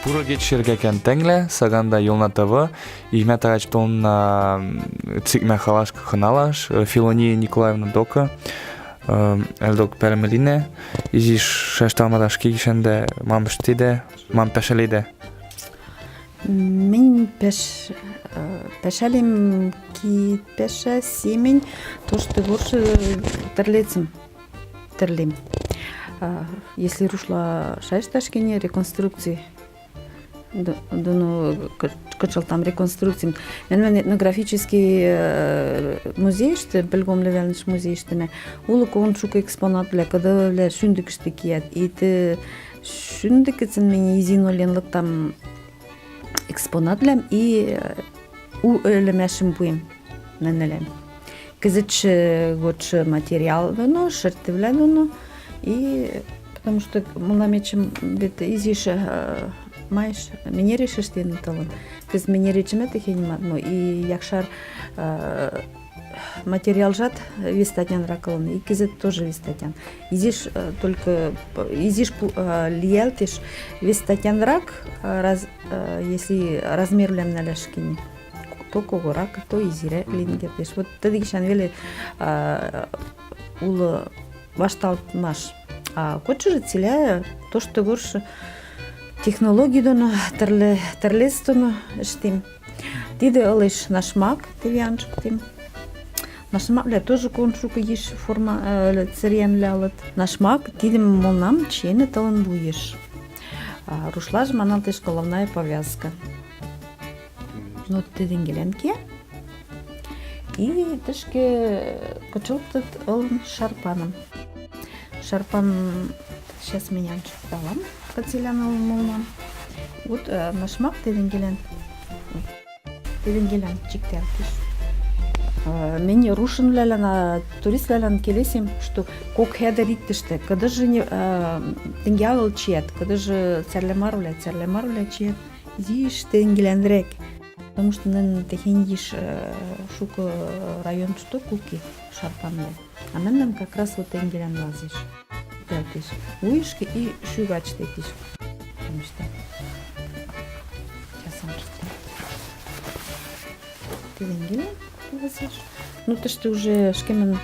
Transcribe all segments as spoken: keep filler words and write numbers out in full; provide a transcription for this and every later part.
Урок гечы, эргекан тенгле, саганда Ёлна ТВ, и мя тагачы толна, м, цикмӧ халашкы хыналаш, э, Филония Николаевна докы, э, ӧльдок пӧлемлинӧ, изиш шайышталмада ӧшкигишанда, мам ӧштидӧ, мам пӧшӧлидӧ. Мин пӧш-, э, пӧшӧлим, кыдз пӧшӧ, семинь, то, что горшы, э, тӧрлецым. Тӧрлим. А, если рушла шайышташ кӧ ни, реконструкци. Д-, доно кы-, кычылтам реконструкцим. Мен, мен этнографический, э, музейышты, пӧлгомлы валныш музейыштынӧ. Улы кӧн шуко экспонатвлӧ, кӧдӧвлӧ шундыкышты киат. И тэ шундыкетшӧн мин изин олен лыктам экспонатлӧм и, э, у ӧльӧмашым пуим нинӧлӧн. Кыдзкӧ, э, гожшы материал доно, шӧртывлӧ доно. И потому что мынам эчи вет изиш, э, майш, менереш эштӧм талун. Кыдз менереш эчи мӧд техень мад, но и якшар, э, материалжат вестатянрак ылын, и кыдзкӧ тоже вестатян. Изиш, э, только, э, изиш пу-, э, лиялтыш вестатянрак, э, раз-, э, если размервлӧм нӧлтыштны. То когорак, то изирак лин кердеш. Вот тидыгишан веле, э, улы вашталтмаш. А кочыры цилия то, что горшы технологи доно, тӧрле-, тӧрлец доно эштим. Тидӧ ылеш нашмак, теве анжыктем. Нашмаквлӧ тоже кӧн шуко изиш форма, э, цырянвлӧ ылыт. Нашмак, тидым мынам чиэнӧ талун вуйыш. А рушлажы маналтеш головная повязка. Но тидын гелянки. И тышкӧ кычылтыт ылын шарпаным. Шарпан, сейчас мин анжыкталам, кыцылян ылын мынам. Вот, э, нашмак тидын гелян. Тидын гелян чикталтеш. Э, мин рушинвлӧлӧн, а, туриствлӧлӧн келесим, что кок хӧдӧ риктыштӧ, кыдыжы не, э, тенге агыл чиат, кыдыжы церлямарвлӧ, церлямарвлӧ чиат. Изиш тенге гелянрек. Потому что нин техень изиш, э, шуко районышты куки шарпанлы. А менам как раз вот тенге гелян лазиш. Тӧлтыш. Вуйышкы и шугач тӧлтыш. Потому что сейчас он что-то. Тенге гелян лазиш. Ну, то, что уже ӧшкымын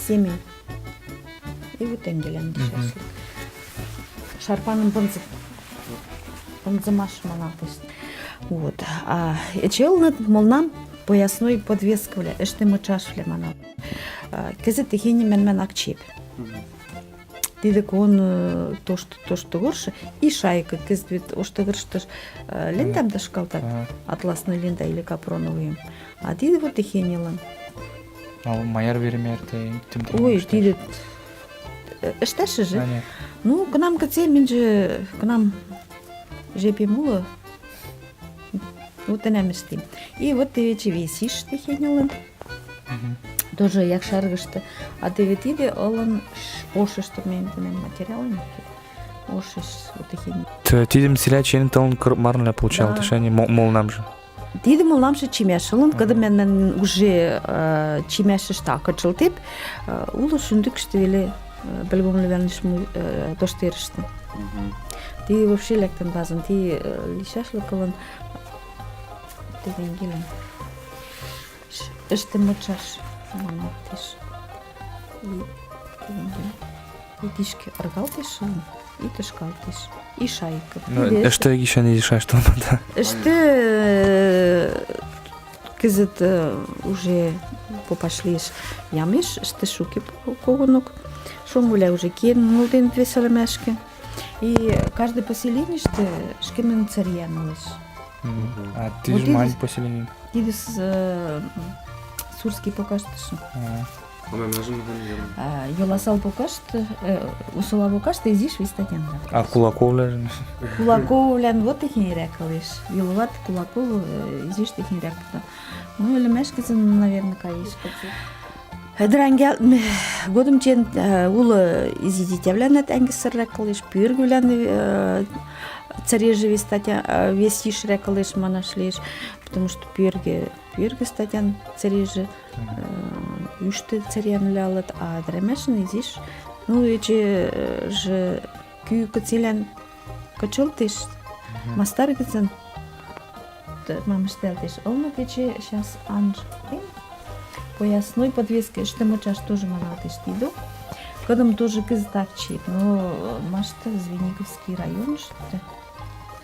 семинь. И вот тенге гелян. Мгм. Шарпаным пынзы-, пынзымаш маналтеш. Вот. А эчи ылыныт мынам поясной подвескавлӧ, ӧшты мычашвлӧ манал. А, кыдз техень менам ак чип. Мгм. Тидӧ кӧн, э, то, что, то, что горшы, и шайка, кыдз вет ӧшты горшы, э, лентам ташкалтат, ага, атласный лента или капроновый. А тидӧ вот техень ылын. А маяр вермеер тӧ тим-, тим... Ой, тидӧ, э, ӧштӧ жӧ. А, нет. Ну, кынам кыци, мин жӧ, кынам жепим улы. Вот тӧдам эшты. И вот теве эчи весиш техень ылын. Мгм. Тоже якшар гыжтӧ. А теве тидӧ ылын ш-, ошыштӧ, мин, мин материал нет. Ошыштӧ вот техень. Т-, тидым цилия чиэнӧ талун кыр-, марнывлӧ получалтыш, ага, ани мо-, мынам жӧ. Тидӧ мынам жӧ чимаш ылын, мгм, кыдз мен, мен уже, э, чимашышты ак кычылтеп, э, улы шундыкышты веле, э, пӧлгомлы валныш му-, э, Тоштырышты. Мгм. Тидӧ вообще лэктын вазын, тидӧ, э, лишашлык ылын, тидӧн гелен. Ш-, ӧшты мычаш маналтеш. И, и, и тишкӧ ыргалтеш, и тышкалтеш. И шайка. Ну, и вес. Ӧшты гишан изиш шайышталмада. Ӧшты, э, кыдз, э, уже попашлиш ямеш, ӧшты шуке по-, когонок. Шонгвлӧ уже киэн, мулден весалемашкӧ. И каждый поселениышты ӧшкымын цӧръян ылеш. Мгм. А тидӧ вот мань поселени? Тидӧ, э, Сурский покаштыш. Ага. А, Ёласал покашты, э, Усола покашты изиш вестатян. А Кулаковлӧн? Кулаковлӧн вот техеньрак ылеш. Виловат Кулаков, э, изиш техеньрак. Ну, или мешкизын, наверное, каиш. Дыр ангел, м, годым чиэн, э, улы изидитявлӧн ангисыррак ылеш, пӱэргывлӧн, э, цӧрежы вестатян, э, вестишрак ылеш, манашлеш, потому что пӱэргы, пӱэргы статян цӧрежы, э, ӱштӧ цӧръянвлӧ ылыт, а дыр эмӧсь изиш, ну, эчи, э, жӧ кӱ кыцылян кычылтыш, Мастар гыцын т-, мам ӧшталтеш ылны тече, щас анжыктем. Поясной подвеска, ӧштӧм мычаш тоже маналтеш тидок. Кыдым тоже кызыт ак чиэп, но машты Звениговский район, что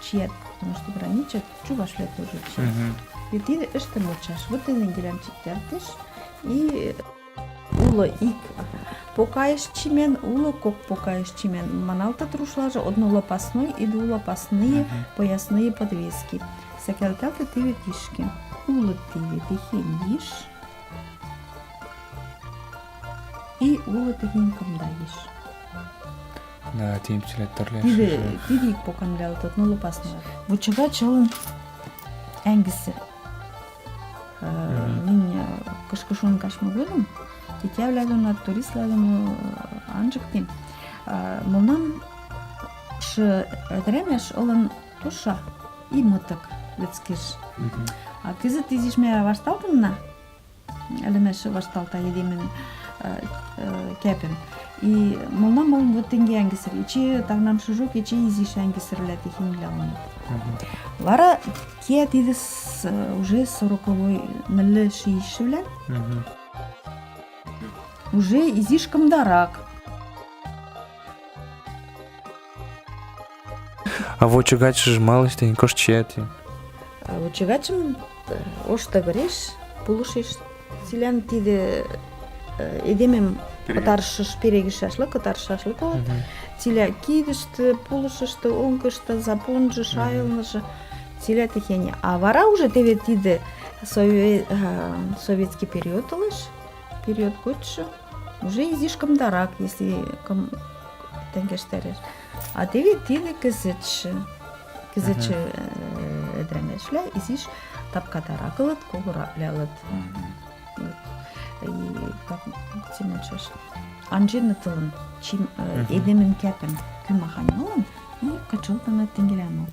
чиэп, потому что граничит, чувашвлад тоже чиэп. Мгм. И тидӧ ӧштӧм мычаш. Вот тидын гирям чикталтеш. И улы ик покаэш чимӧн, улы кок покаэш чимӧн. Маналтыт рушлажы однолопастной и двулопастные, мгм, поясные подвески. Сакалталты теве тишкы. Улы теве тыхень йиш. И улы тыхень кымда йиш. Да, тим чилет торлеш. Тидӧ, тидӧ ик покан выльыт однолопастной. Вочагач ылын ангисыр. Э, мгм. Мин, э, кышкышон качмы годым тетявлад доно, туриствлад доно, э, анжыктим. Э, мынам шы ӧдрамаш ылын туша и мытык, вецкыш. Мгм. А кызыт изиш мам вашталтын на, ыльмаш вашталта эдемын, э, э, кепын. И мынам ылын вот тенге ангисыр. Эче тагнам шыжок, эче изиш ангисырвлад тыхеньвлад ылын. Мгм. Вара кеа тидыс, э, уже сороковой, ныллы шиишвлад. Мгм. Уже изиш кымдарак. А вочагачыжы малы тыхень, кыш чиэт? А вочагачым, э, ош тӧгӧреш, пулышеш. Цилям тидӧ, э, эдемӧм перегыш, пӧтаршыш, перегыш шашлык, пӧтаршышлык. Мгм. Цилям кидышты, пулышышты, онкышты, запонжы, мгм, шайылныжы. Цилям тыхень. А вара уже теве тидӧ сове-, э, советский период ылеш, период годшы. Уже изиш кымдарак, если кым-, тенге штереш. А теве тидӧ кызытшы, кызытшы, мгм, э, ӧдрамашвлад изиш тапкадарак ылыт, когораквлад ылыт. Мгм. Вот. И как, цимӧн шаш. Анжен ытылын, чим, э, мгм, эдемын кепын кымахань ылын, и кычылтын тенгелянок.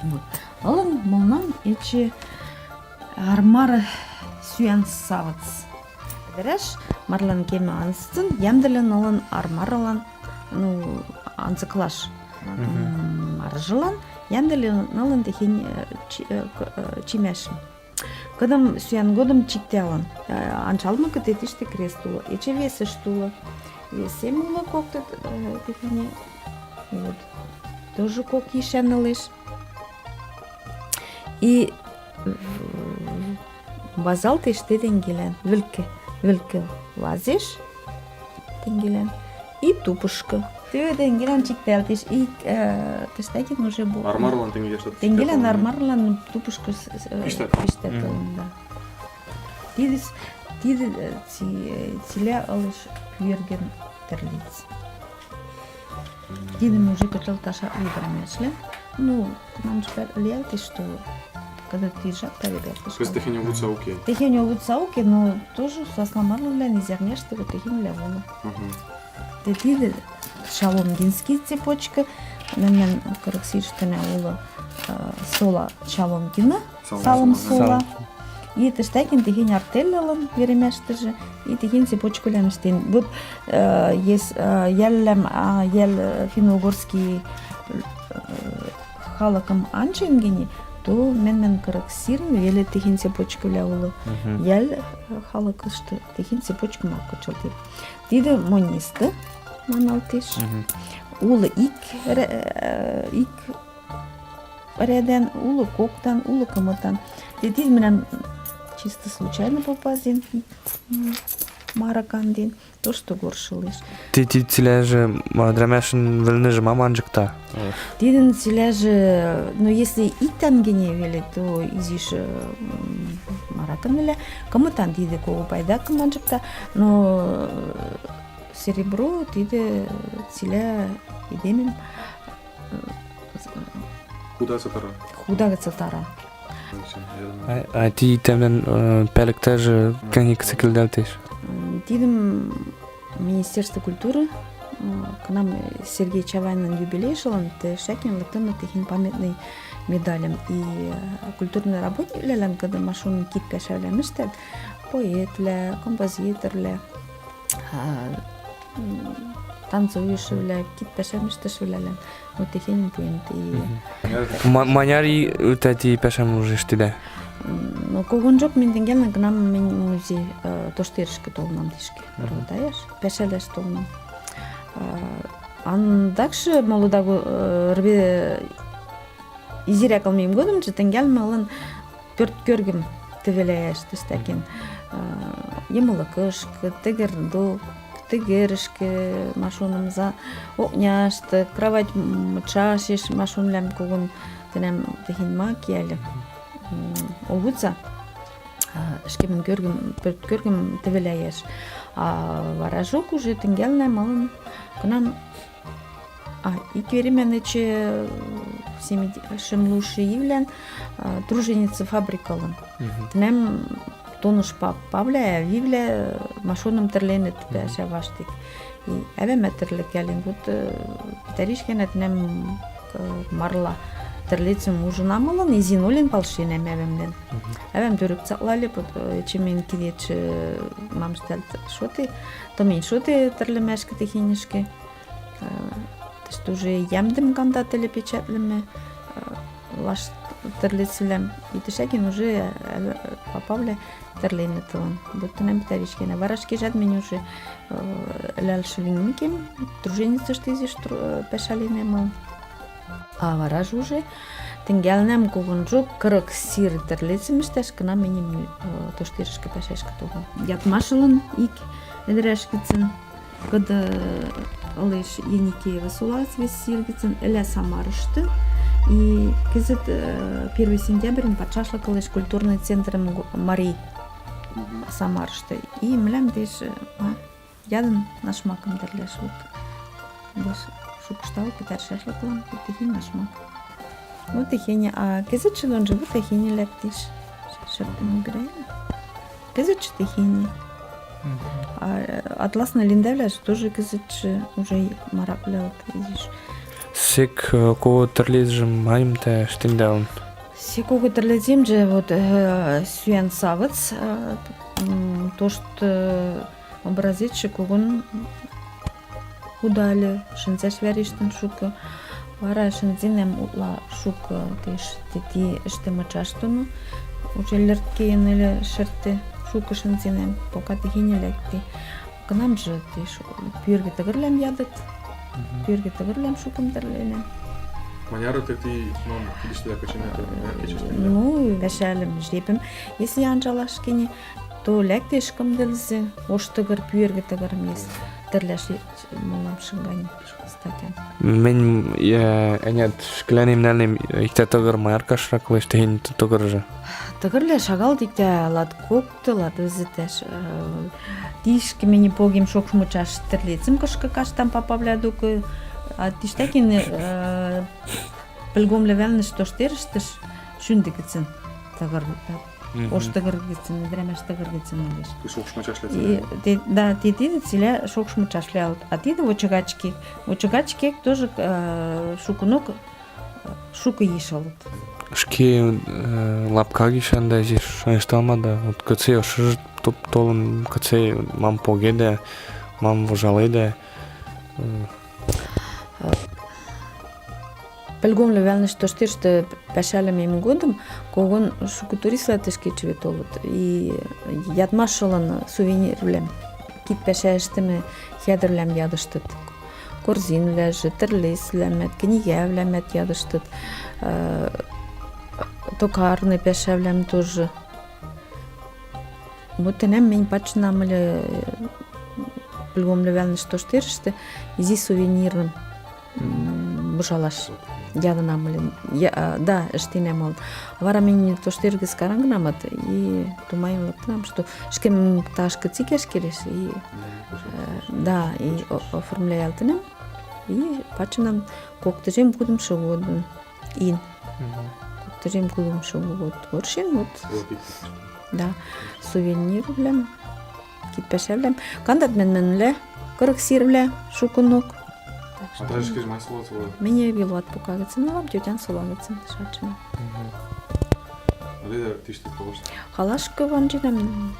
Вот. Ылын мынам эче армар сӱан савыц. Вераш, марлан кемӧ анзыцын, йамдылын ылын армарлан, ну, анзыклаш. Мгм. М, марыжылан, йамдылын ылын тыхень, э, чи-, э, к-, э, чимӧшым. Кыдым сӱан годым чикталын, э, анжалмыкы, тэтыштӧ крест улы, эче весышт улы. Весӧм улы кок тӧ-, э, тыхень, вот. Тоже кок йишан ылеш. И вазалтеш тӧ тенгелан, вылкы, вылкы вазеш тенгелан и тупышкы. Тӧ тенгелан чикталтеш, и, э, тӧштакин уже бу-, армарлан тенгелан, что-то тенгелан чикталын, армарлан тупышкы с-, с-, э, пиштат. Пиштат, мгм, ылын, да. Тидыс, тидӧ, э, ци-, э, цилям ылеш пӱэргӧм тӧрлиц. Тидым уже кычылташа ӧдрамашвлад. Ну, кынам жӧ лиялтыш, что когда ты жак, то ребята. То есть тыхень овуца уке. Тыхень овуца уке, но тоже сасна марлывлан изярняшты вот тыхеньвлад улы. Мгм. Тӧ тидӧ шалонгинский цепочка, мӧн, мӧн кырык сирыштӧ на улы, э, сола шалонгина. Салым, салым сола. И тӧштакин тыхень артель ылын веремаштыжы, и тыхень цепочкавлам ӧштин. Вот, э, ес, э, йӧллам, а, йӧл, э, финно-угорский, э, халыкым анжен гинэ, то мӧн, мӧн кырык сирын веле тыхень цепочкавлам улы. Мгм. Йӧл, э, халыкышты тыхень цепочка ма кычылты. Тидӧ монисты маналтыш. Мгм. Улы ик ре-, э, ик рядӧн, улы коктӧн, улы кымытӧн. Тӧ тидӧ менам чисто случайно попазин, м, мары кандин, то, что горшылыш. Тӧ тидӧ цилям жӧ, м, ӧдрамашын выльны жӧ мам анжыкта? Тидын цилям жӧ, ну, если иктӧн гинэ веле, то изиш, м, маракын веле, кымытӧн тидӧ кого пайдакӧ анжыкта, но, э, серебро тидӧ цилям эдемын, э, худа цитара. Худа цитара. А, а тӧ тӧдмӧн, э, пӧлӧк тӧжӧ кӧня кӧ сӧкылдалтыш? М, тидым Министерство культуры, э, кынам Сергей Чавайнлӧн юбилейжылӧн, тӧштакин лыктӧны тыхень памятный медальым. И, э, культурный работниквлалӧн, кыдз машун кид пӧшалямыштӧ, поэтвлӧ, композиторвлӧ, а, м, танцующийвлä, кид пашам ыштэшвлалан. Вот техень пуэн ти. Мгм. Ма-, маняр и тӧ ти пашам уже ышты да? М, ну, когонжок мин тенге гинэ мин музей, э, Тоштырышкы толынам тишкы. Мгм. Ротаяш, пашалаш толынам. Э, андакшы молодого, э, рве изиряк ылмем годым тенге милан пӧрт кӧргем тӧвеляяш тыштакын. Э, йымылыкышкы, тыгырдок, тыгырышкы, ма шоным, за окняшты, кровать, м, мычашеш, ма шонвлам, когон тӧнам техень ма кияльы. М, овуца, а, ышкемын кӧргем, пӧрт кӧргем тӧвеляяш. А варажок уже тенге милан кынам А, ик вереман эчи, э, семиди-, шымлушы ивлан, э, труженица фабрикалан. Мгм. Тӧнам тоныш па-, павлая, вивлә, э, ма шоным тӧрленыт паша ваштык. И ӧвӧм тӧрлыкалин, вот, э, петариш гинэ тӧнам, э, марла тӧрлецым ужын амалын, изин олин палшинам ӧвӧмлӧн. Мгм. Ӧвӧм тӧрӧк цаклальы, вот, э, эчи мин кидеч, э, мам стальт шоты, томень шоты тӧрлемашкы техеньышкы. Э, то есть уже ямдым кандат ыльы печатлемы, э, важ тӧрлецвлам. И тыштакын уже, э, папавлӧ тӧрленыт ылын. Вот тӧнам петариш гинэ. Вара шкежат мин уже, э, ляльшы линмыкем, труженицышты изиш тру-, э, пашалинам ылын. А варажы уже тенге милан когонжок кырык сир тӧрлецым ыштэш, кынам мин, э, Тоштырышкы пашашкы толам. Ядмашылын ик ӧдыраш гицын, кыды ылеш Еникеево солаыс, вес сир гицын, ыльы Самарышты. И кызыт, э, первый сентябрьын пачашлык ылеш культурный центрын го-, Мари Самарышты. И милям теш, э, ма, ядын нашмакым тӧрлеш, вот. Теш шукышталы петаршашлыклам, вот техень нашмак. Вот техень, а кызытшы донжы вот техень лэктиш. Шӧртньӧм грейн. Кызытшы техень. Мгм. А, э, атласный линдавлэш тоже кызытшы уже мараквлӧ вот изиш. Сэк, э, кого тӧрлецым айым тӧ штендалын? Сэк кого тӧрлецым жӧ вот, э, сӱан савыц, э, м, то, что, э, образецшы когон удальы, шынзаш вариштын шукы. Вара шынзинам утла шукы, теш, тӧтӧ ышты мычашты, ну, уже лӧрткеен ыльы шӧртты, шукы шынзинам, пока техень лэкты. Кынам жӧ, теш, пӱэргы тыгырлам ядыт, пӱэргы тыгырлам шукым тӧрленам. Маняры тӧтӧ мам кидыштыда кыченат, да, кечештыда? Ну, вешалем жребим. Если анжалаш кини, то лэктыш кымдылзы, ош тыгыр, пӱэргы тыгыр мес, тӧрлеш мулам шыгань статян. Мень, э, ӧнят школаным нальным иктӧ тыгыр мар кашрак лэш, техень тыгыр жӧ? Тыгырлэш шагал, иктӧ лад кокты, лад визытӧш, э, тишкы мени погим шокшмычаш тӧрлецым кышкы каштам папавлӧ докы, а тиштакин, э, пӧлгомлӧ валныш Тоштырыштыш шундыкыцын тыгыр, э, Мгм. Ош тыгыр гицын, дрӧмаш тыгыр гицын ылеш. Ты шокшмычашвлӧ. И цилиа? Ти, да, ти, ти цилиа шокшмычашвлӧ, а тидӧ вочыгачкек. Вочыгачкек тоже, э, шукынок, э, шукы йиш ылыт. Ышке, э, лапка гишан да, здесь шайышталма да. Вот кыци ошыж топ толын, кыци мам погеда, мам вожаледа. Э, Пӧлгомлӧ валныш Тоштырышты пашалӧмем годым когон шукы туриствлӧ тышкы чӧвет толыт. И ядмашылын сувенирвлӧм, кид паша ыштымы хӧдырлӧм ядыштыт. Корзинвлӧ жӧ, тӧрлецвлӧмӧт, книгавлӧмӧт ядыштыт. Э, токарный пашавлӧм тоже. Вот тӧнам мень пачынам ыльы, э, пӧлгомлӧ валныш Тоштырышты, изи сувенирным, м, вожалаш ядынам ыльы. Я, а, да, ышты нӧ мол. Вара мень Тоштыр гис карангнамыт, и тумайын лыктынам, что ышкем ташкы цикеш келеш, и, э, да, и о-, оформляялтынам, и пачынам кок тысяча кудымшы годын. Ин. Мгм. Кок тысяча кудымшы год. Оршин вот. Вот и. Да. Сувенирвлӧм. Кид пашавлӧм. Кандат мен менлӧ. Кырык сирвлӧ. Шукынок. Так что. А даже скажи, май солаат? Мени Вилуат Пока гицын ылам, тётян сола гицын шачын. Мгм. А тидӧ тыштӧ халаш? Халашкы ванжинам.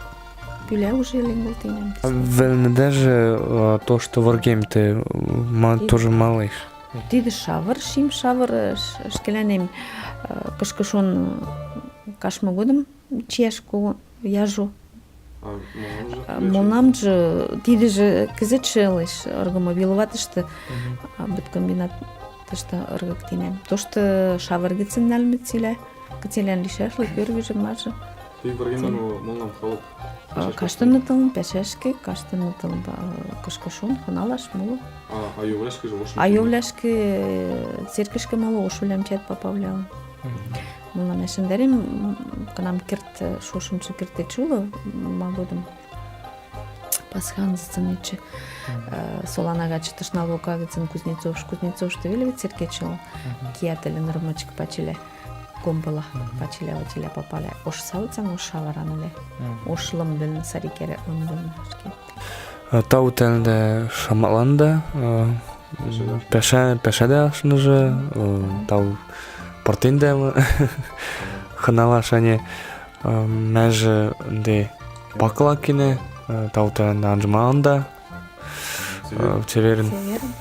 Юля уже лингултинем. Вельмидажы, э, то, что выргемты, ма-, тоже малыш. Тиды шавыр, шим шавыр, э, ш-, ышкалянем, э, кышкышон, э, кашмы годым чияш ку яжу. А, мынам жы, тиды жы кызытшы ылеш, ыргымы вилватышты, а, быткомбинатышты ыргыктинем. То, что шавыр гыцын нальмыциле, кыцелен лишашлы, первый жы мажы. Тиды выргемын мынам халык. А, каштыны тылын пяшашкы, каштыны тылын, а, кышкышон, хыналаш, мулы. А, а йовляшкы жы ош. А йовляшкы, э, церкышкы мулы ош улямчат папавлялын. Мгм. Мулы мешендерим, м, кынам керт, э, шошым чы керт чулы, м, ма годым. Пасха анзыцын ичи. Мгм. Э, солана гачы тышнал вока гыцын Кузнецов, Кузнецов, что вели церкечыл. Мгм. Киятелен рымочек пачеле. Гомбыла, мгм, пачеле, вачеле, папале. Ош савыцан, ош шавыран ыле. Мгм. Ош лым вельмы, сарикеря лым вельмы. Э, тау тенде шамаланда, э, пяша, пяшада ашныжы, э, тау пыртинде, хыналаш ане, э, мажы де пакылакине, э, тау тенде анжмаанда, э, цеверын. Цеверын.